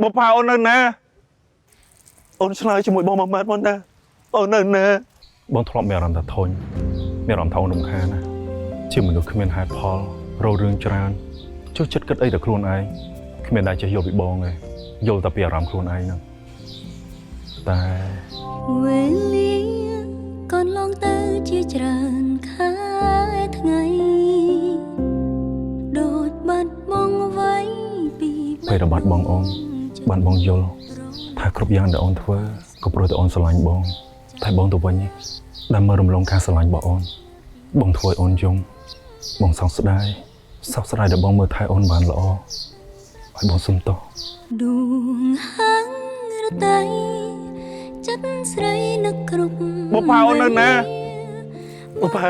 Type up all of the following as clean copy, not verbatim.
បុប្ផាអូននៅណាអូនឆ្លើយជាមួយបងមួយម៉ាត់មកណាអូននៅណា បងធ្លាប់មានអារម្មណ៍ថាធុញមានអារម្មណ៍ថាអូនរំខានណាជាមនុស្សគ្មានហេតុផលរករឿងច្រើនចូលចិត្តគិតអីតែខ្លួនឯងគ្មានដែលចេះយល់ពីបងទេយល់តែពីអារម្មណ៍ខ្លួនឯងហ្នឹងតែ វេលាកន្លងទៅជាច្រើនខែថ្ងៃដូចបាត់បង់អ្វីពី ពេលដែលបាត់បង់អូនបានបងយល់ថាគ្រប់យ៉ាងដែលអូនធ្វើក៏ព្រោះតែអូនស្រឡាញ់បងតែបងទៅវិញឯងដែលមើលរំលងការស្រឡាញ់របស់អូនបងធ្វើឲ្យអូនយំបងសោកស្ដាយសោកស្ដាយដែលបងមើលថែអូនបានល្អឲ្យបងសុំទោស ដួងហាងរតីចិត្តស្រីនឹកគ្រប់ បុប្ផាអូននៅណាបុប្ផា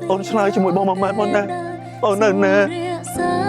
អូនឆ្លើយជាមួយបងមួយម៉ាត់មកណាអូននៅណា រក្សា